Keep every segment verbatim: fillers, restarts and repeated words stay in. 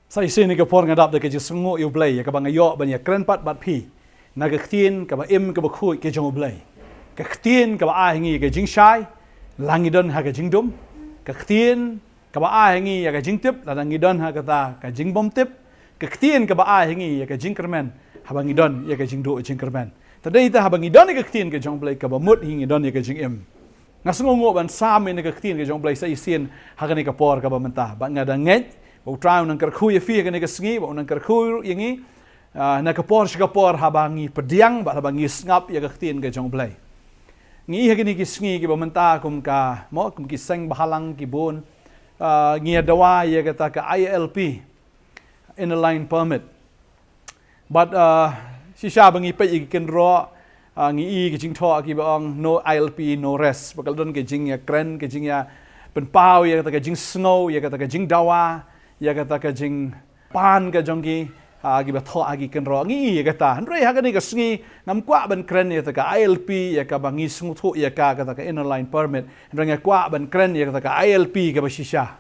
Sa shisien ha kane ka por nga dap da ka jingsngew ïa U Blei, ïa kaba nga ïoh ban ïakren pat bad phi na ka ktien kaba im kaba khuid ka jong U Blei. Ka ktien kaba ai ha ngi ïa ka jingshai lada ngi don ha ka jingdum. Ka ktien kaba ai ha ngi ïa ka jingtip lada ngi don ha kata ka jingbymtip. Ka ktien kaba ai ha ngi ïa ka jingkyrmen haba ngi don ïa ka jingduh jingkyrmen. Te dei te haba ngi don ïa ka ktien ka jong U Blei, kaba mut hi ngi don ïa ka jingim. Nga sngewnguh ban sam ïa ka ktien ka jong U Blei sa shisien ha kane ka por kaba mynta. Bad nga da ngeit ba U Trai un nang kyrkhu ïa phi ha kane ka sngi, ba un nang kyrkhu ïa ngi, ah, na ka por sha ka por haba ngi pdiang bad haba ngi sngap ïa ka ktien ka jong U Blei. Ngi i ha kine ki sngi kiba mynta kum ka, mo, kum ki seng bahalang ki bun, ah, ngi ïa dawa ïa kata ka I L P, Inner Line Permit. Bad, ah, shisha ba ngi peit ïa ki kynroh, ah, ngi i ki jingthoh kiba ong no I L P, no rest. Ba ka la don ka jingïakren, ka jingïapynpaw ïa kata ka jingsngew, ïa kata ka jingdawa, ïa kata ka jingpan ka jong ki, ah, kiba thoh ha ki kynroh. Ngi i ïa kata. Hynrei ha kane ka sngi ngam kwah ban kren ïa kata ka I L P, ïa kaba ngi sngewthuh ïa ka, kata ka Inner Line Permit. Hynrei nga kwah ban kren ïa kata ka I L P kaba shisha.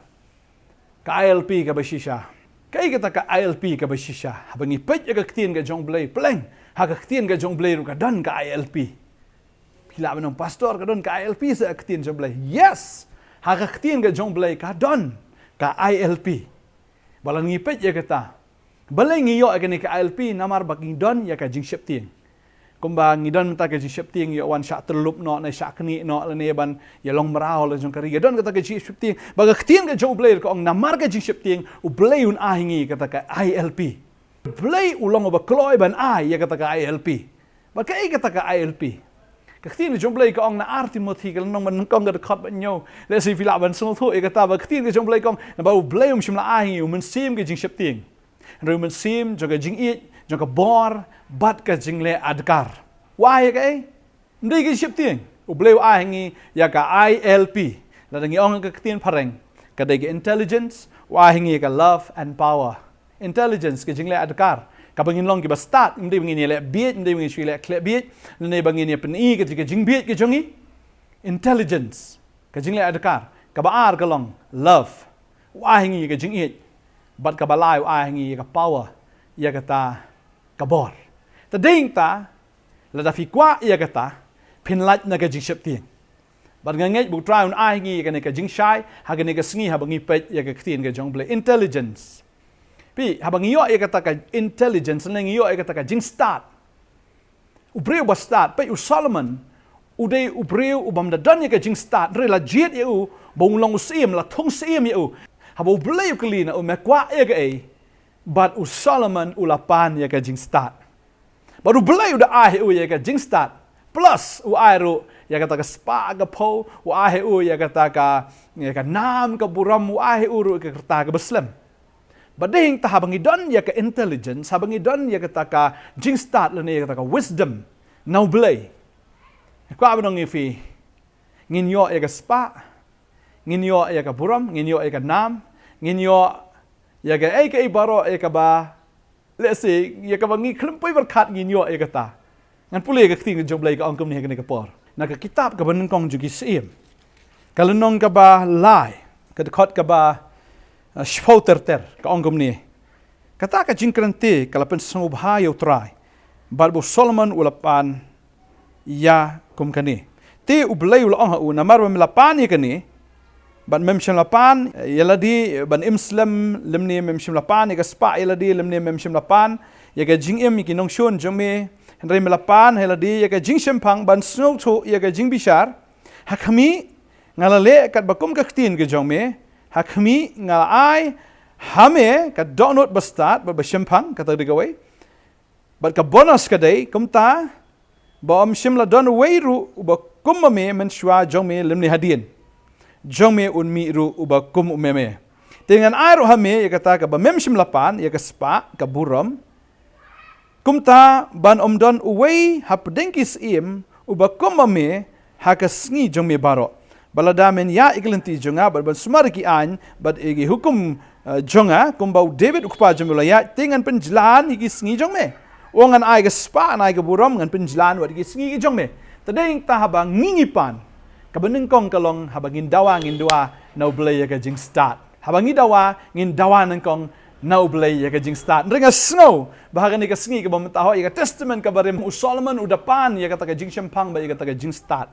Ka I L P kaba shisha. Kaei kata ka I L P kaba shisha? Haba ngi peit ïa ka ktien ka jong U Blei, pleng ha ka ktien ka jong U Blei ruh ka don ka I L P. Phi lah ban ong, "Pastor, ka don ka I L P sha ka ktien jong U Blei." Yes. Ha ka ktien ka jong U Blei ka don ka I L P. Ba lada ngi peit ïa kata, balei ngi ïoh ïa kane ka I L P? Namar ba ngi don ïa ka jingsheptieng. Kumba ngi don mynta ka jingsheptieng, ïoh wan shah tyllup noh ne shah knieh noh lane ban ïa long mraw la jong ka ri. Ïa don kata ka jingsheptieng. Ba ka ktien ka jong U Blei ka ong namar ka jingsheptieng U Blei un ai ha ngi kata ka I L P. U Blei u long uba kloi ban ai ïa kata ka I L P. Ba kaei kata ka I L P? Ka ktien ka jong U Blei ka ong na ar Timothi ka lynnong ba nyngkong ka dkhot ba hynñiew. Lehse phi lah ban sngewthuh ïa kata, ba ka ktien ka jong U Blei ka ong, naba U Blei um shym la ai ha ngi u mynsiem ka jingsheptieng. Hynrei u mynsiem jong ka jingïeit, jong ka bor, bad ka jingleh adkar. U ai ïa kaei? Ym dei ka jingsheptieng. U Blei u ai ha ngi ïa ka I L P. Lada ngi ong ka ktien phareng, ka dei ka intelligence, u ai ha ngi ïa ka love and power. Intelligence, ka jingleh adkar. Kaba ngin long kiba stad, ym dei ba ngin ïaleh bieit, ym dei ba ngin shu ïaleh khleh bieit, lane ba ngin ïa pyni ka jing, ka jingbieit ka jong ngi. Intelligence, ka jingleh adkar. Kaba ar ka long love. U ai ha ngi ïa ka jingïeit. Bad kaba lai u ai ha ngi ïa ka power, ïa kata ka bor. Te dei ta, lada phi kwah ïa kata, phin lait na ka jingsheptieng. Bad nga ngeit ba U Trai un ai ha ngi ïa kane ka jingshai ha kane ka sngi haba ngi peit ïa ka ktien ka jong U Blei. Intelligence. Phi, haba ngi ïoh ïa kata ka intelligence, lane ngi ïoh ïa kata ka jingstad. U briew ba stad, peit u Solomon, u dei u briew u bym da don ïa ka jingstad, hynrei la jied ïa u ba un long u syiem, la thung syiem ïa u. Haba U Blei u kylli na u, me kwah ïa kaei? Bad u Solomon u la pan ïa ka jingstad. Bad U Blei u da ai ha u ïa ka jingstad. Plus u ai ruh ïa kata ka spah ka phew, u ai ha u ïa kata ka, ïa ka nam ka burom, u ai ha u ruh ïa ka rta kaba slem. Bad dei ta haba ngi don ïa ka intelligence, haba ngi don ïa kata ka jingstad lane ïa kata ka wisdom na U Blei. Kwah ban ong ïa phi, ngin ïoh ïa ka spah, ngin ïoh ïa ka burom, ngin ïoh ïa ka nam, ngin ïoh ïa kaei kaei baroh ïa kaba, lehse, ïa kaba ngi khlem poi pyrkhat ngin ïoh ïa kata. Ngan pule ka ktien ka jong U Blei ka ong kumne ha kane ka por. Na ka kitab kaba nyngkong jong ki Syiem, ka lynnong kaba lai, ka dkhot kaba, eh, shiphew ter ter, ka ong kumne. Kata ka jingkren te ka la pynsngewbha ïa U Trai, bad ba u Solomon u la pan ïa kum kane. Te U Blei u la ong ha u, namar ba me la pan ïa kane, bad mem shym la pan ïa lade ban im slem, lymne mem shym la pan ïa ka spah ïa lade, lymne mem shym la pan ïa ka jingim ïa ki nongshun jong me, hynrei me la pan ha lade ïa ka jingshemphang ban sngewthuh ïa ka jingbishar. Ha khmih, nga la leh katba kum ka ktien ka jong me. Ha khmih, nga la ai ha me ka dohnud ba stad bad ba shemphang, kata dei kawei. Bad ka bonus ka dei, kumta ba ym shym la don uwei ruh uba kum ma me mynshuwa jong me lymne hadien jong me un mih ruh uba kum ma me. Te ngan ai ruh ha me ïa kata kaba mem shym la pan, ïa ka spah ka burom. Kumta ban ym don uwei hapdeng ki syiem uba kum ma me ha ka sngi jong me baroh. Ba lada men ïaid ïa ki lynti jong nga bad ban sumar ïa ki aiñ bad ïa ki hukum, eh, jong nga, kumba u David u kpa jong me u la ïaid, te ngan pynjlan ïa ki sngi jong me. U ong ngan ai ka spah, ngan ai ka burom, ngan pynjlan wat ïa ki sngi ki jong me. Te dei ta haba ngi ngi pan, kaba nyngkong ka long haba ngin dawa, ngin dawa na U Blei ïa ka jingstad. Haba ngi dawa, ngin dawa nyngkong na U Blei ïa ka jingstad. Hynrei nga sngew ba ha kane ka sngi kaba mynta hok, ïa ka testament kaba rim, u Solomon u da pan ïa kata ka jingshemphang bad ïa kata ka jingstad.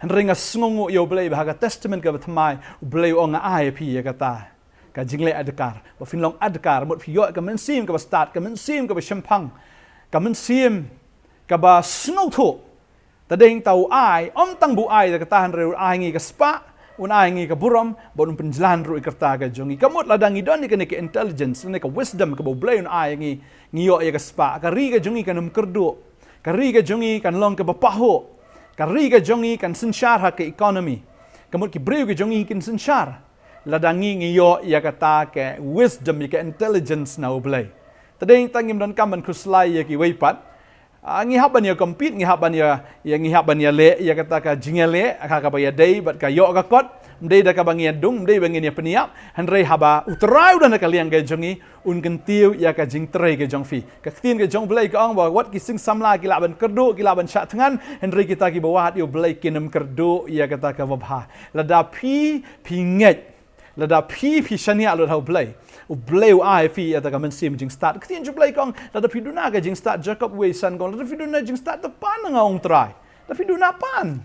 Hynrei nga sngewnguh ïa U Blei ba ha ka testament kaba thymmai, U Blei u ong, nga ai ïa phi ïa kata ka jingleh adkar, ba phin long adkar, mut phi ïoh ka mynsiem kaba stad, ka mynsiem kaba shemphang, ka mynsiem kaba sngewthuh. Te dei hangta u ai, ym tang ba u ai da kata, hynrei un ai ngi ka spah, un ai ngi ka burom, bad un pynjlan ruh ïa ka rta ka jong ngi. Ka mut lada ngi don ïa kane ka intelligence, ne ka wisdom kaba U Blei un ai ngi, ngi ïoh ïa ka spah, ka ri ka jong ngi kan ym kyrduh, ka ri ka jong ngi kan long kaba pahuh, ka ri ka jong ngi kan synshar ha ka economy. Ka mut ki briew ka jong ngi kin synshar lada ngi, ngi ïoh ïa kata ka wisdom, ïa ka intelligence na U Blei. Te dei hangta ngim donkam ban khuslai ïa kiwei pat. Ah, ngi hap ban ïa compete, ngi hap ban ïa, ïa, ngi hap ban ïaleh ïa kata ka jingïaleh, ha kaba ïadei bad ka ïoh ka kot. Ym dei da kaba ngi ïadung, ym dei ba ngin ïa pynïap. Hynrei haba U Trai u don ha ka liang ka jong ngi, un kyntiew ïa ka jingtrei ka jong phi. Ka ktien ka jong U Blei ka ong ba wat ki sing samla ki lah ban kyrduh, ki lah ban shah thngan, hynrei kita kiba wad ïa U Blei kin ym kyrduh ïa kata kaba bha. Lada phi, phi ngeit, lada phi, phi shaniah lut ha U Blei, U Blei u ai phi ïa kata ka mynsiem jingstad. Ka ktien jong U Blei ka ong, lada phi duna ka jingstad, Jakob wei san ka ong, lada phi duna jingstad, to pan na nga, ong U Trai. Lada phi duna, pan.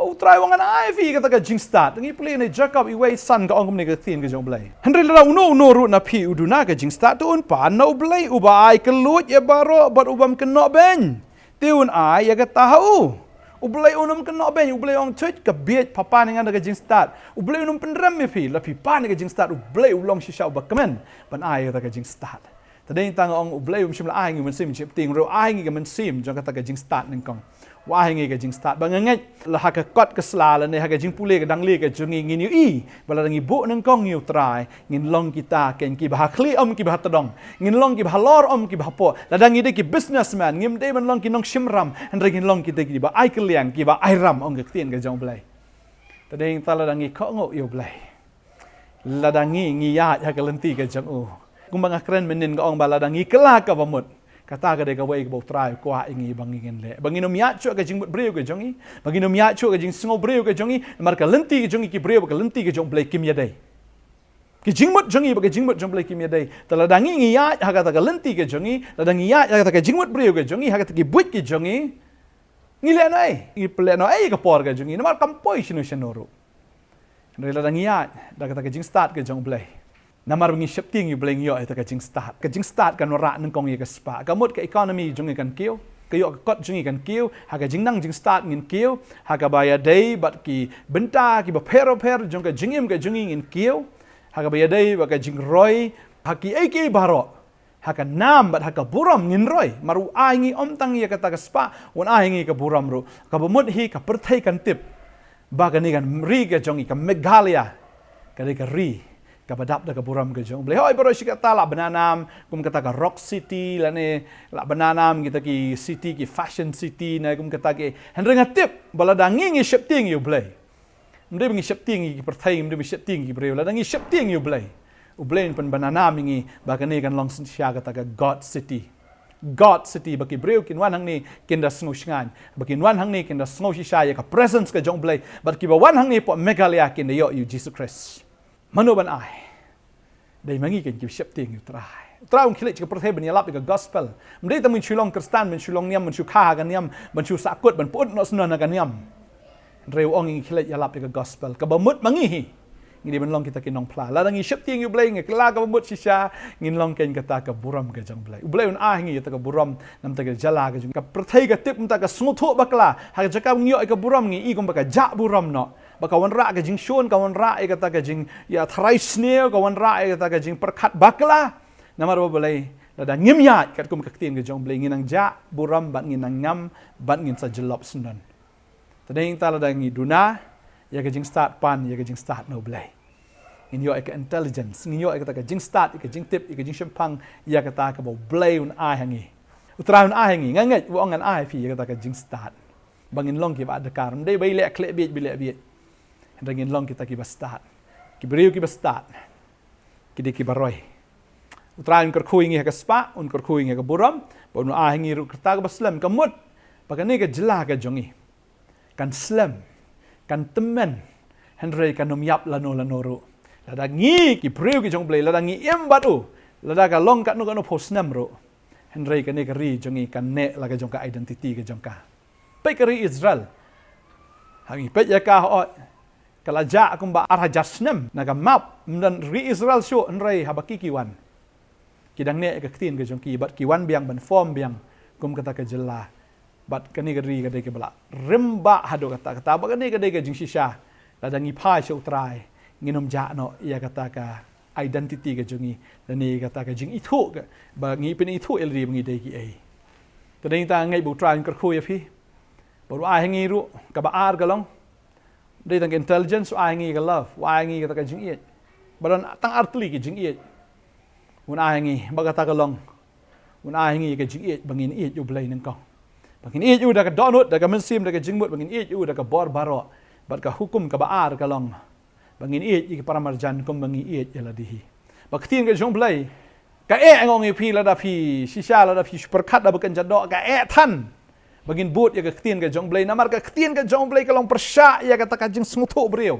U Trai u ong ngan ai phi ïa kata ka jingstad. Ngi pule na Jakob wei san ka ong kumne ka ktien ka jong U Blei. Hynrei lada uno uno ruh na phi u duna ka jingstad, to un pan na U Blei uba ai kylluid ïa baroh bad u bym kynnoh beiñ. Te un ai ïa kata ha u. U Blei un ym kynnoh beiñ, U Blei u ong, thuid, ka bieit, pha pan ïa nga da ka jingstad. U Blei un ym pynrem ïa phi, lada phi pan ïa ka jingstad, U Blei u long shisha uba kmen ban ai ïa kata ka jingstad. Te dei hangta nga ong, U Blei um shym la ai ngi mynsiem sheptieng, hynrei u ai ngi ka mynsiem jong kata ka jingstad nyngkong. U ai ngi ka jingstad ba nga ngeit la ha ka kot ka sla lane ha ka jingpule ka dang lieh ka jong ngi, ngin ïohi ba lada ngi buh nyngkong ïa U Trai, ngin long kita keiñ kiba ha khlieh ym kiba ha tdong, ngin long kiba halor ym kiba hapoh. Lada ngi dei ki businessman, ngim dei ban long ki nongshim ram, hynrei ngin long kita kiba ai kylliang, kiba ai ram, ong ka ktien ka jong U Blei. Te dei hangta lada ngi kohnguh ïa U Blei, lada ngi, ngi ïaid ha ka lynti ka jong u. Kumba nga kren mynnin, nga ong ba lada ngi kylla kaba mut, kata ka dei kawei kaba U Trai u kwah ïa ngi ba ngin leh. Ba ngin ym ïaid shuh ka jingmut briew ka jong ngi, ba ngin ym ïaid shuh ka jingsngew briew ka jong ngi, namar ka lynti ka jong ngi ki briew bad ka lynti ka jong U Blei kim ïadei. Ka jingmut jong ngi bad ka jingmut jong U Blei kim ïadei. Te lada ngi, ngi ïaid ha kata ka lynti ka jong ngi, lada ngi ïaid ha kata ka jingmut briew ka jong ngi, ha kata ki buit ki jong ngi, ngi leh noh ei, ngi pynleh noh ei ka por ka jong ngi, namar kam poi shano shano ruh. Hynrei lada ngi ïaid da kata ka jingstad ka jong U Blei, namar ba ngi sheptieng ïa U Blei, ngi ïoh ïa kata ka jingstad. Ka jingstad kan wanrah nyngkong ïa ka spah. Ka mut ka economy jong ngi kan kiew, ka ïoh ka kot jong ngi kan kiew, ha ka jingnang jingstad ngin kiew, ha kaba ïadei bad ki bynta kiba pher bapher jong ka jingim ka jong ngi ngin kiew, ha kaba ïadei bad ka jingroi, ha kiei kiei baroh, ha ka nam bad ha ka burom ngin roi. Namar u ai ngi ym tang ïa kata ka spah, un ai ngi ka burom ruh. Kaba mut hi ka pyrthei kan tip ba kane ka ri ka jong ngi, ka Meghalaya, ka dei ka ri kaba dap da ka burom ka jong U Blei. Hooid, baroh shi katta lah ban nam kum kata ka Rock City lane lah ban nam kita ki city, ki fashion city ne kum kata ki. Hynrei nga tip ba lada ngi, ngi sheptieng ïa U Blei, ym dei ba ngi sheptieng ïa ki pyrthei, ym dei ba ngi sheptieng ïa ki briew, lada ngi sheptieng ïa U Blei, U Blei un pynban nam ïa ngi ba kane kan long shisha kata ka God City. God City, ba ki briew kin wan hangne kin da sngew shngaiñ, ba kin wan hangne kin da sngew shisha ïa ka presence ka jong U Blei, bad kiba wan hangne hapoh Meghalaya kin da ïoh ïa U Jisu Khrist. Mano ban ai? Dei ma ngi keiñ kiba sheptieng ïa U Trai. U Trai um khie leit sha ka pyrthei ban ïalap ïa ka gospel. Ym dei tang ban shu long Khristan, ban shu long niam, ban shu kha ha ka niam, ban shu sahkut, ban pyut noh syndon ha ka niam. Hynrei u ong ngi khie leit ïalap ïa ka gospel. Kaba mut ma ngi hi, ngi dei ban long kita ki nongphla. Lada ngi sheptieng ïa U Blei, ngi kylla kaba mut shisha, ngin long keiñ kata ka burom ka jong U Blei. U Blei un ai ngi ïa kata ka burom na bynta ka jylla ka jong ngi. Ka pyrthei ka tip kumta, ka sngewthuh bakla. Ha ka jaka ba ngi ïoh ïa ka burom, ngi i kumba ka jah burom noh. Ba ka wanrah ka jingshun, ka wanrah ïa kata ka jing, ïa, tharai sniew, ka wanrah ïa kata ka jingpyrkhat bakla. Namar ba balei? Lada ngim ïaid katkum ka ktien ka jong U Blei, ngin nang jah burom bad ngin nang ngam bad ngin sa jyllop syndon. Te dei hangta lada ngi duna ïa ka jingstad, pan ïa ka jingstad na U Blei, ngin ïoh ïa ka intelligence, ngin ïoh ïa kata ka jingstad, ïa ka jingtip, ïa ka jingshemphang, ïa kata kaba U Blei un ai ha ngi. U Trai un ai ha ngi, nga ngeit u ong ngan ai phi ïa kata ka jingstad. Ba ngin long kiba adkar, ym dei ba i leh khleh bieit, ba i leh bieit. Hynrei ngin long kita kiba stad. Ki briew kiba stad, ki dei kiba roi. U Trai un kyrkhu ïa ngi ha ka spah, un kyrkhu ïa ngi ha ka burom, bad un ai ha ngi ruh ka rta kaba slem. Ka mut ba kane ka jylla ka jong ngi kan slem, kan tymmen, hynrei kan ym ïap lano lano ruh lada ngi, ki briew ki jong U Blei, lada ngi im bad u, Lada ka long katno katno phew snem ruh, hynrei kane ka ri jong ngi kan neh la ka jong ka identity ka jong ka. Peit ka ri Israel. Ha ngi peit ïa ka hooid, ka la jah kumba ar hajar snem na ka map, ym don ri Israel shuh, hynrei haba ki ki wan, ki dang neh ïa ka ktien ka jong ki bad ki wan biang ban form biang kum kata ka jylla. Bad kane ka ri ka dei kaba la rim bha haduh katta katta, bad kane ka dei ka jingshisha. Lada ngi phai sha U Trai, ngin ym jah noh ïa kata ka identity ka jong ngi, lane kata ka jingithuh ka, ba ngi pynithuh ïa lade ba ngi dei kiei. Te dei tang ngeit ba U Trai un kyrkhu ïa phi. Bad u ai ha ngi ruh kaba ar ka long, dei tang ka intelligence, u ai ha ngi ka love, u ai ha ngi kata ka jingïeit. Ba don tang artylli ka jingïeit un ai ha ngi, ba kata ka long, un ai ha ngi ka jingïeit ba ngin ïeit ïa U Blei nyngkong, ba ngin ïeit ïa u da ka dohnud, da ka mynsiem, da ka jingmut, ba ngin ïeit ïa u da ka bor baroh. Bad ka hukum kaba ar ka long ba ngin ïeit ïa ki paramarjan kumba ngi ïeit ïa lade hi. Ba ka ktien ka jong U Blei ka eh, nga ong ïa phi, lada phi shisha, lada phi shu pyrkhat da ba kynja doh, ka eh than ba ngin bud ïa ka ktien ka jong U Blei. Namar ka ktien ka jong U Blei ka long pyrshah ïa kata ka jingsngewthuh briew.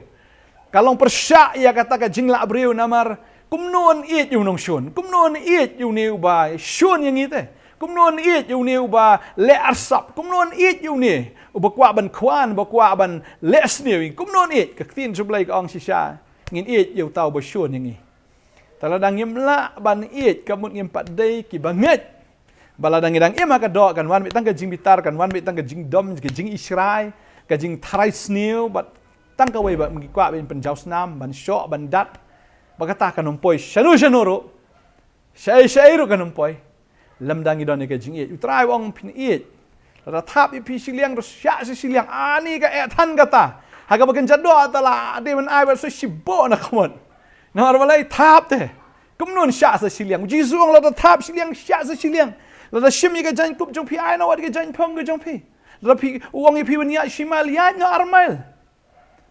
Ka long pyrshah ïa kata ka jinglah briew, namar kumno yn ïeit ïa u nongshun, kumno yn ïeit ïa une uba shun ïa ngi te, kumno yn ïeit ïa une uba leh arsap, kumno yn ïeit ïa une uba kwah ban khwan, uba kwah ban leh sniew ïa ngi, kumno yn ïeit. Ka ktien jong U Blei ka ong shisha, ngin ïeit ïa uta uba shun ïa ngi. Te lada ngim lah ban ïeit, ka mut ngim pat dei kiba ngeit. Ba lada ngi dang im ha ka doh, kan wan beit tang ka jingbitar, kan wan beit tang ka jingdom, ka jingishrai, ka jingtharai sniew, bad tang kawei ba ngi kwah ban pynjaw snam, ban shoh, ban dat. Ba kata kan ym poi shano shano ruh, shaei shaei ruh kan ym poi, lymda ngi don ïa ka jingïeit. U Trai u ong phin ïeit. Lada thap ïa phi shiliang, to shah sa shiliang. Ani ka eh than kata. Ha kaba kynja doh te la dei ban ai bad sa shibun na ka mut. Namar balei? Thap te. Kumno yn shah sa shiliang? U Jisu u ong lada thap shiliang, shah sa shiliang. Lada shim ïa ka jaiñkup jong phi, ai noh wat ïa ka jaiñphung ka jong phi. Lada phi, u ong ïa phi ban ïaid shi mail, ïaid noh ar mail.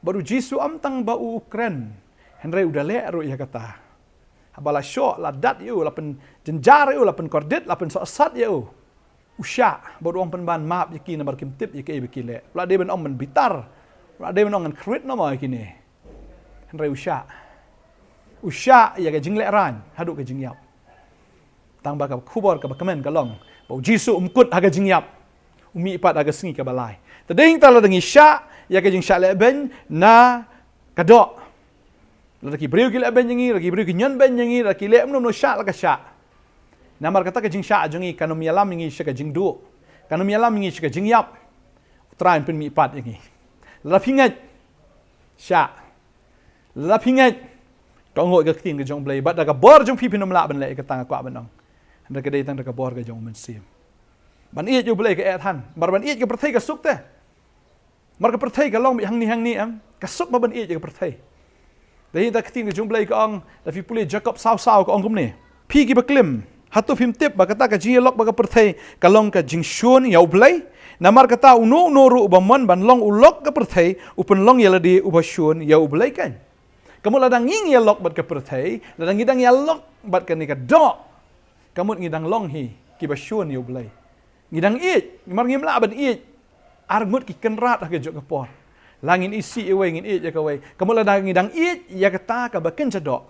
Bad u Jisu ym tang ba u kren, hynrei u da leh ruh ïa kata. Haba la shoh, la dat ïa u, la pynjynjar ïa u, la pynkordit, la pynsohsat ïa u, u shah bad u ong pynban map ïa ki namar kim tip ïa kaei ba ki leh. U la dei ban ong ban bitar, u la dei ban ong ngan khruit namar ïa kine. Hynrei u shah. U shah ïa ka jinglehrain haduh ka jingïap. Tang ba ka khubor kaba kmen ka long ba u Jisu um kut ha ka jingïap, u mihpat ha ka sngi kaba lai. Te dei tang lada ngi shah ïa ka jingshah lehbeiñ na ka doh, lada ki briew ki lehbeiñ ïa ngi, lada ki briew ki ñion beiñ ïa ngi, lada ki leh kumno kumno, shah la ka shah. Namar kata ka jingshah jong ngi kan ym ïalam ïa ngi sha ka jingduh, kan ym ïalam ïa ngi sha ka jingïap. U Trai un pynmihpat ïa ngi. Lada phi ngeit, shah. Lada phi ngeit, kohnguh ïa ka ktien ka jong U Blei, bad da ka bor jong phi phin ym lah ban leh ïa kata, nga kwah ban ong. Hynrei ka dei tang da ka bor ka jong U Mynsiem. Ban ïeit ïa U Blei ka eh than. Namar ban ïeit ïa ka pyrthei ka suk te. Namar ka pyrthei ka long beit hangne hangne, em, ka suk ma ban ïeit ïa ka pyrthei. Dei hi da ka ktien ka jong U Blei ka ong, lada phi pule Jakob saw saw ka ong kumne: Phi kiba klim, hato phim tip ba kata ka jingïalok bad ka pyrthei ka long ka jingshun ïa U Blei? Namar kata uno uno ruh uba mon ban long u lok ka pyrthei u pynlong ïa lade uba shun ïa U Blei keiñ. Ka mut lada ngi ngi ïalok bad ka pyrthei, lada ngi dang ïalok bad kane ka doh, ka mut ngi dang long hi kiba shun ïa U Blei. Ngi dang ïeit, namar ngim lah ban ïeit ar ngut ki kynrad ha kajuh ka por. La ngin isih ïa uwei, ngin ïeit ïa kawei. Ka mut lada ngi dang ïeit ïa kata kaba kynja doh,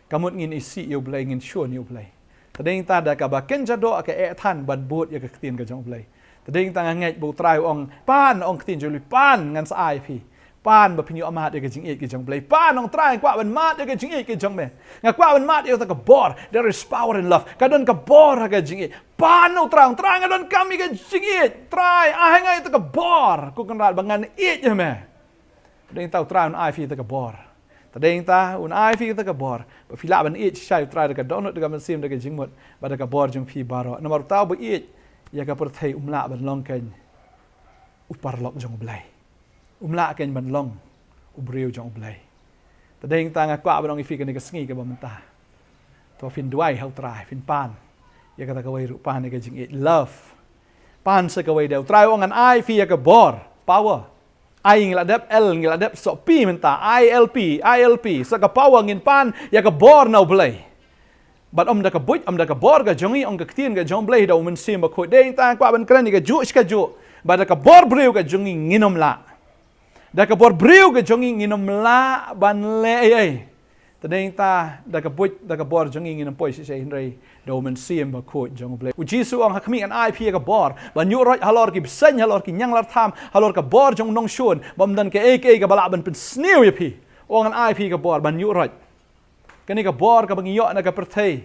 ka mut ngin isih ïa U Blei, ngin shun ïa U Blei. Te dei tang da kaba kynja doh ka eh than ban bud ïa ka ktien ka jong U Blei. Te dei tang nga ngeit ba U Trai u ong, pan, ong ktien jong U Blei, pan, ngan sa ai phi. Pan ba phin ïoh mad ïa ka jingïeit ka jong U Blei. Pan, ong Trai, nga kwah ban mad ïa ka jingïeit ka jong me. Nga kwah ban mad ïa kata ka bor. There is power in love. Ka don ka bor ha ka jingïeit. Pan, ong Trai, ong Trai, nga donkam ïa ka jingïeit. Trai, ai ha nga ïa kata ka bor, ko Kynrad, ba ngan ïeit ïa me. Te dei tang U Trai un ai phi ïa kata ka bor. Te dei tang un ai phi ïa kata ka bor ba phi lah ban ïeit shisha ïa U Trai da ka dohnud, da ka mynsiem, da ka jingmut, bad da ka bor jong phi baroh. Namar uta uba ïeit ïa ka pyrthei um lah ban long keiñ u paralok jong U Blei. Um lah keiñ ban long u briew jong U Blei. Te dei tang nga kwah ban ong ïa phi kane ka sngi kaba mynta, to phin duwai ha U Trai, phin pan ïa kata kawei ruh, pan ïa ka jingïeit, love. Pan sa kawei de. U Trai u ong ngan ai phi ïa ka bor, power. I ngi la dep, L ngi la dep, soh P mynta, I L P, I L P. Sa ka power, ngin pan ïa ka bor na U Blei. Bad ym da ka buit, ym da ka bor ka jong ngi, ong ka ktien ka jong U Blei, da U Mynsiem Bakhuid. Dei tang kwah ban kren ïa kajuh shi kajuh ba da ka bor briew ka jong ngi ngin ym lah. Da ka bor briew ka jong ngi ngin ym lah ban leh ei ei. Te dei ta da ka buit, da ka bor jong ngi ngin ym poi shisha hynrei da u Mynsiem Bakhuid jong U Blei. U Jisu u ong, ha khmih ngan ai phi ïa ka bor ban ïuh roit halor ki bseiñ, halor ki ñianglartham, halor ka bor jong u nongshun, ba ym don kaei kaei kaba lah ban pynsniew ïa phi. U ong ngan ai phi ka bor ban ïuh roit. Kane ka bor kaba ngi ïoh na ka pyrthei,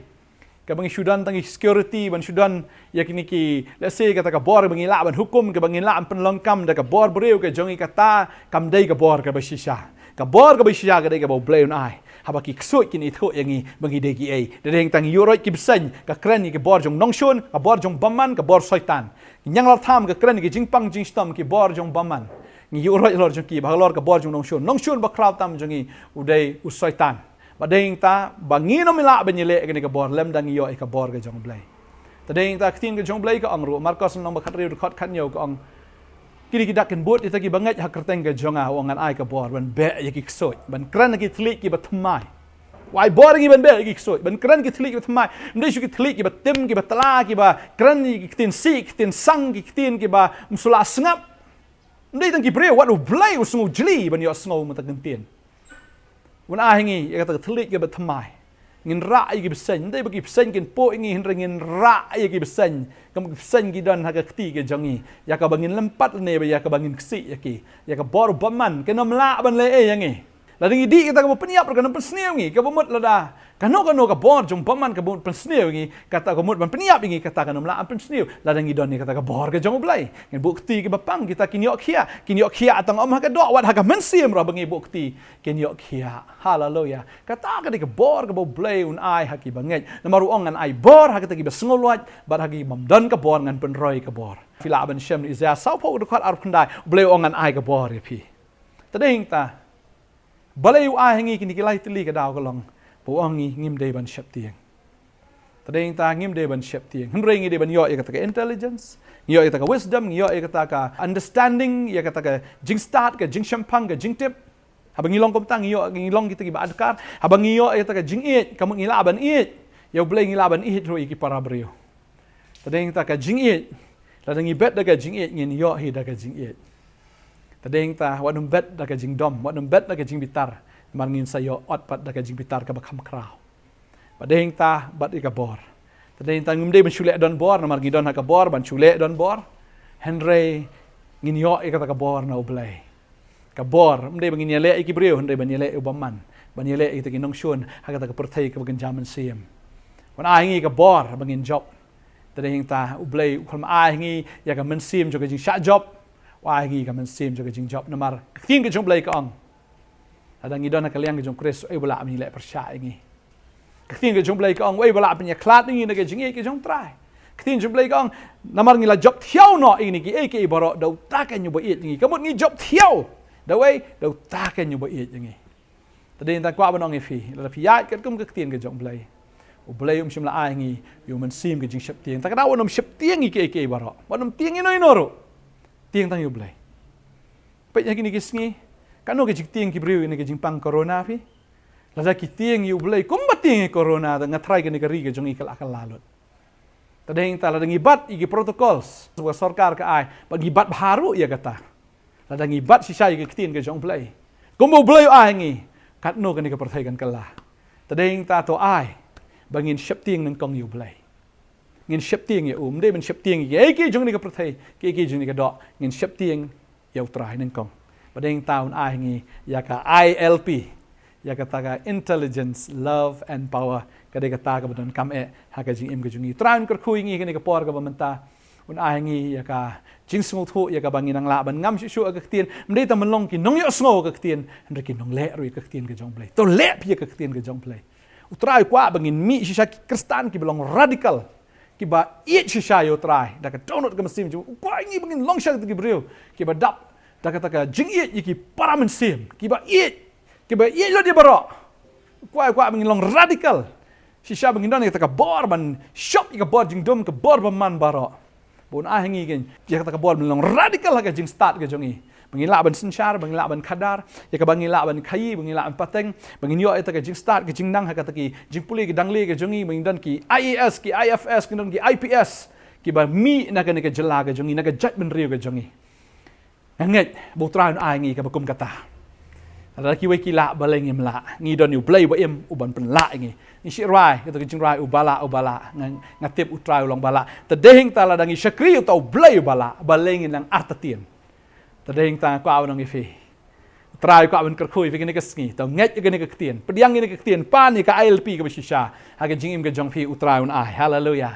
kaba ngi shu don tang ki security, ban shu don ïa kine ki, let's say, kata ka bor ba ngi lah ban hukum, kaba ngi lah ban pynlong kam da ka bor briew ka jong ngi, kata kam dei ka bor kaba shisha. Ka bor kaba shisha ka dei kaba U Blei un ai haba ki ksuid kin ithuh ïa ngi ba ngi dei kiei. Da dei tang ïuh roit ki bseiñ, ka kren ïa ki bor jong nongshun, ka bor jong bymman, ka bor soitan. Ki ñianglartham, ka kren ïa ki jingpang jingshitom, ki bor jong bymman. Ngi ïuh roit halor jong ki, ba halor ka bor jong nongshun, nongshun bakhraw tam jong ngi u dei u soitan. Ba dei ta ba ngin ym lah ban ïaleh ïa kane ka bor lymda ngi ïoh ïa ka bor ka jong U Blei. Te dei ta ka ktien ka jong U Blei ka ong ruh, Markos lynnong ba khathynriew dkhot khathynñiew ka ong, kine ki dak kin bud ïa kita kiba ngeit ha ka kyrteng ka jong nga, u ong ngan ai ka bor ban beh ïa ki ksuid, ban kren ïa ki thylliej kiba thymmai. U ai bor ïa ngi ban beh ïa ki ksuid, ban kren ïa ki thylliej kiba thymmai. Ym dei shuh ki thylliej kiba tim, kiba tla, kiba kren ïa ki ktien sih, ki ktien sang, ki ktien kiba ym shu lah sngap. Ym dei tang ki briew, wat U Blei u sngew jli ban ïohsngew mynta ka ktien. Un ai ha ngi ïa kata ka thylliej kaba thymmai. Ngin rah ïa ki bseiñ, ym dei ba ki bseiñ kin puh ïa ngi, hynrei ngin rah ïa ki bseiñ, kum ki bseiñ ki don ha ka kti ka jong ngi, ïa kaba ngin lympat lane ba ïa kaba ngin ksih ïa ki. Ïa ka bor bymman kan ym lah ban leh ei ïa ngi. Lada ngi dih kata kaba pynïap ruh kan ym pynsniew ïa ngi, kaba mut lada kano kano ka bor jong bymman kaba mut pynsniew ïa ngi, kata ka mut ban pynïap ïa ngi, kata kan ym lah ban pynsniew lada ngi don ïa kata ka bor ka jong U Blei. Ngin buh kti kiba pang, kita kin ïoh khiah, kin ïoh khiah tang ym ha ka doh, wat ha ka mynsiem ruh ba ngi buh kti kin ïoh khiah. Haleluia. Kata ka dei ka bor kaba U Blei un ai ha kiba ngeit. Namar u ong ngan ai bor ha kita kiba sngewlwait, bad ha ki bym don ka bor ngan pynroi ka bor. Phi lah ban shem Isaïah sawphew dkhot arphew khyndai, U Blei u ong ngan ai ka bor ïa phi. Te dei ta, balei u ai ha ngi kine ki lai tylli? Ka daw ka long ba u ong ngi ngim dei ban sheptieng. Te dei ta ngim dei ban sheptieng. Hynrei ngi dei ban ïoh ïa kata ka intelligence, ngi ïoh ïa kata ka wisdom, ngi ïoh ïa kata ka understanding, ïa kata ka jingstad, ka jingshemphang, ka jingtip. Haba ngi long kumta ngi ïoh, ngi long kita kiba adkar. Haba ngi ïoh ïa kata ka jingïeit, ka mut ngi lah ban ïeit ïa U Blei, ngi lah ban ïeit ruh ïa ki para briew. Te dei ta ka jingïeit. Lada ngi bet da ka jingïeit ngin ïoh hi da ka jingïeit. Te dei ta wat nym bet da ka jingdom, wat nym bet da ka jingbitar, namar ngin sa ïoh ot pat da ka jingbitar kaba kham khraw. Ba dei ta bad ïa ka bor. Te dei ta ngim dei ban shu leh don bor, namar ngi don ha ka bor ban shu leh don bor. Hynrei ngin ïoh ïa kata ka bor na U Blei. Ka bor ym dei ba ngin ïaleh ïa ki briew, hynrei ban ïaleh ïa u bymman, ban ïaleh ïa kita ki nongshun ha kata ka pyrthei kaba kynja mynsiem. Un ai ha ngi ka bor ba ngin jop. Te dei ta U Blei u khlem ai ha ngi ïa ka mynsiem jong ka jingshah jop, u ai ha ngi ka mynsiem jong ka jingjop. Namar ka ktien ka jong U Blei ka ong, lada ngi don ha ka liang ka jong Khrist, uei ba lah ban ïaleh pyrshah ïa ngi? Ka ktien ka jong U Blei ka ong, uei ba lah ban ïakhlad ïa ngi na ka jingïeit ka jong U Trai? Ka ktien jong U Blei ka ong, namar ngi la jop thiaw noh ïa kine kiei kiei baroh da uta ka uba ïeit ïa ngi. Ka mut ngi jop thiaw da uei? Da uta ka uba ïeit ïa ngi. Te dei ta kwah ban ong ïa phi, lada phi ïaid katkum ka ktien ka jong U Blei, U Blei um shym la ai ha ngi ïa u mynsiem ka jingsheptieng. Ta ka daw wat nym sheptieng ïa kiei kiei baroh, wat nym tieng ïano ïano ruh. Tieng tang ïa U Blei. Peit ha kine ki sngi, kano ka jingtieng ki briew ïa kane ka jingpang corona phi? Lada ki tieng ïa U Blei kumba tieng ïa corona, te nga tharai kane ka ri ka jong ngi ka la kylla lut. Te dei ta lada ngi bat ïa ki protocols ba ka sorkar ka ai, bad ngi bat bha ruh ïa kata, lada ngi bat shisha ïa ka ktien ka jong U Blei kumba U Blei u ai ha ngi, katno kane ka pyrthei kan kylla. Te dei ta to ai ba ngin sheptieng nyngkong ïa U Blei. Ngin sheptieng ïa u, ym dei ban sheptieng ïa kiei kiei jong kane ka pyrthei, kiei kiei jong kane ka doh. Ngin sheptieng ïa U Trai nyngkong. Ba dei ta un ai ha ngi ïa ka I L P, ïa kata ka intelligence, love and power. Ka dei kata kaba donkam eh ha ka jingim ka jong ngi. U Trai un kyrkhu ïa ngi ha kane ka por kaba mynta. Un ai ha ngi ïa ka jingsngewthuh, ïa kaba ngin nang lah ban ngam shuh shuh ïa ka ktien. Ym dei tang ban long ki nongïohsngew ïa ka ktien, hynrei ki nongleh ruh ïa ka ktien ka jong U Blei. To leh phi ïa ka ktien ka jong U Blei. U Trai u kwah ba ngin mih shisha ki Khristan kiba long radical, kiba ïeit shisha ïa U Trai da ka dohnud ka mynsiem jong u. U kwah ïa ngi ba ngin long shisha kita ki briew kiba dap da kata ka jingïeit ïa ki para mynsiem, kiba ïeit, kiba ïeit lut ïa baroh. U kwah, u kwah ba ngin long radical shisha, ba ngin don ïa kata ka bor ban shop ïa ka bor jingdum, ka bor bymman baroh. Ba un ai ha ngi ïa kata ka bor ban long radical ha ka jingstad ka jong ngi, ba ngin lah ban synshar, ba ngin lah ban khadar, ïa kaba ngin lah ban khaïi, ba ngin lah ban pateng, ba ngin ïoh ïa kata ka jingstad ka jingnang ha kata ki jingpule ki dangle ka jong ngi, ba ngin don ki I A S, ki I F S, ngin don ki I P S, kiba mih na kane ka jylla ka jong ngi, na ka jaitbynriew ka jong ngi. Nga ngeit ba U Trai un ai ha ngi kaba kum kata. Lada kiwei ki lah, balei ngim lah? Ngi don ïa u Blei ba im, u ban pynlah ïa ngi. Ngi shu rwai, kata ka jingrai, uba lah, uba lah. Nga, nga tip U Trai u long ba lah. Te dei hangta lada ngi shakri uta u Blei uba lah, balei ngin nang artatien? Te dei hangta nga kwah ban ong ïa phi, U Trai u kwah ban kyrkhu ïa phi kane ka sngi. To ngeit ïa kane ka ktien, pdiang ïa kane ka ktien, pan ïa ka I L P kaba shisha ha ka jingim ka jong phi. U Trai un ai. Haleluya.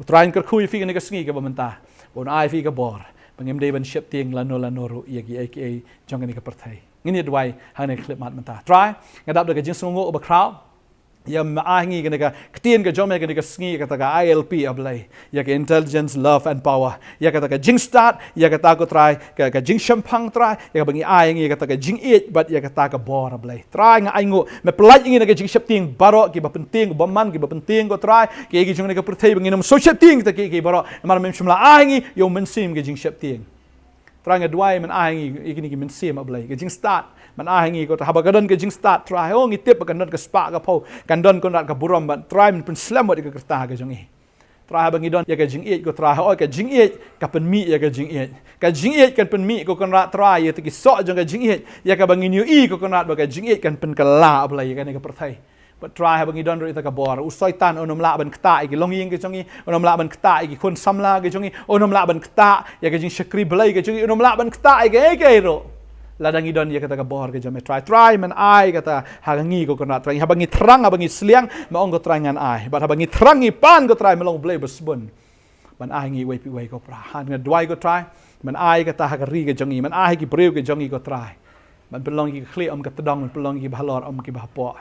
U Trai un kyrkhu ïa phi kane ka sngi kaba mynta, un ai phi ka bor ba ngim dei ban sheptieng lano lano ruh ïa kiei kiei jong kane ka pyrthei. Ngin ïa duwai ha kane ka khyllipmat mynta. Trai, nga dap da ka jingsngewnguh ba khraw. Ïa me ai ngi kane ka ktien ka jong me kane ka sngi, ïa kata ka I L P, A Blei, ïa ka intelligence, love and power, ïa kata ka jingstad, ïa kata ko Trai, ka, ka jingshemphang Trai, ïa kaba ngi ai ngi ïa kata ka jingïeit bad ïa kata ka bor, A Blei. Trai, nga ainguh me pyllait ngi na ka jingsheptieng baroh, kiba pyntieng u bymman, kiba pyntieng ko Trai, kiei kiei jong kane ka pyrthei ba ngin ym sngewsheptieng kita kiei kiei baroh. Namar mem shym la ai ngi ïa u mynsiem ka jingsheptieng. Trai, nga duwai men ai ngi ïa kine ki mynsiem, A Blei, ka jingstad. Men ai ngi ko Trai, haba ka don ka jingstad Trai, oh, ngi tip ba kan don ka spah ka phew, kan don ko Trai ka burom, bad Trai men pynslem wat ïa ka rta ka jong ngi. Trai, haba ngi don ïa ka jingïeit ko Trai, oh, ka jingïeit ka pynmih ïa ka jingïeit. Ka jingïeit kan pynmih ko Kynrad Trai ïa kita ki soh jong ka jingïeit, ïa kaba ngin ïohi ko Kynrad ba ka jingïeit kan pynkylla, A Blei, ïa kane ka pyrthei. Bad Trai, haba ngi don ruh ïa kata ka bor, u Soitan un ym lah ban ktah ïa ki longïing ka jong ngi, un ym lah ban ktah ïa ki khun samla ka jong ngi, un ym lah ban ktah ïa ka jingshakri Blei ka jong ngi, un ym lah ban ktah ïa kiei kiei ruh, lada ngi don ïa kata ka bor ka jong me Trai. Trai, men ai kata ha ngi ko Kynrad Trai, haba ngi thrang, haba ngi sliang, me ong ko Trai ngan ai. Bad haba ngi thrang ngi pan ko Trai, me long U Blei ba sbun ban ai ngi iwei pa iwei ko Trai. Nga duwai ko Trai, men ai kata ha ka ri ka jong ngi, men ai ha ki briew ka jong ngi ko Trai. Ban pynlong ïa ki khlieh ym ka tdong, ban pynlong ïa ki ba halor ym ki ba hapoh.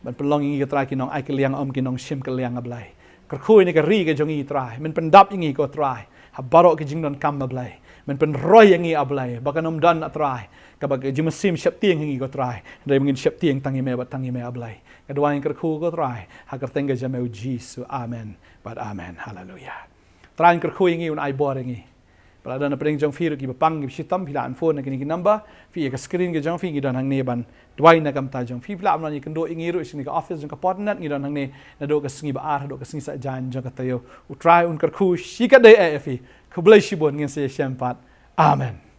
Ban pynlong ïa ngi ko Trai ki nong ai kylliang ym ki nong shim kylliang, A Blei. Kyrkhu ïa ka ri ka jong ngi Trai, men pyndap ïa ngi ko Trai ha baroh ki jingdonkam, A Blei. Men pynroi ïa ngi, A Blei, ba kan ym don, A Trai, kaba ka jingmynsiem sheptieng ha ngi ko Trai, hynrei ba ngin sheptieng tang ïa me bad tang ïa me, A Blei. Nga duwai nga kyrkhu ko Trai ha ka kyrteng ka jong me U Jisu. Amen bad amen. Haleluya. Trai un kyrkhu ïa ngi, un ai bor ïa ngi. Ba la don na pdeng jong phi ruh kiba pang kiba shitom, phi lah ban phone na kine ki number, phi ïa ka screen ka jong phi, ngi don hangne ban duwai na ka bynta jong phi. Phi lah ban wan ïakynduh ïa ngi ruh sha kane ka office jong ka Portnet, ngi don hangne naduh ka sngi ba ar haduh ka sngi Saitjaiñ jong ka taïew. U Trai un kyrkhu shikatdei eh ïa phi. Khublei shibun, ngin sa ïashem pat. Amen.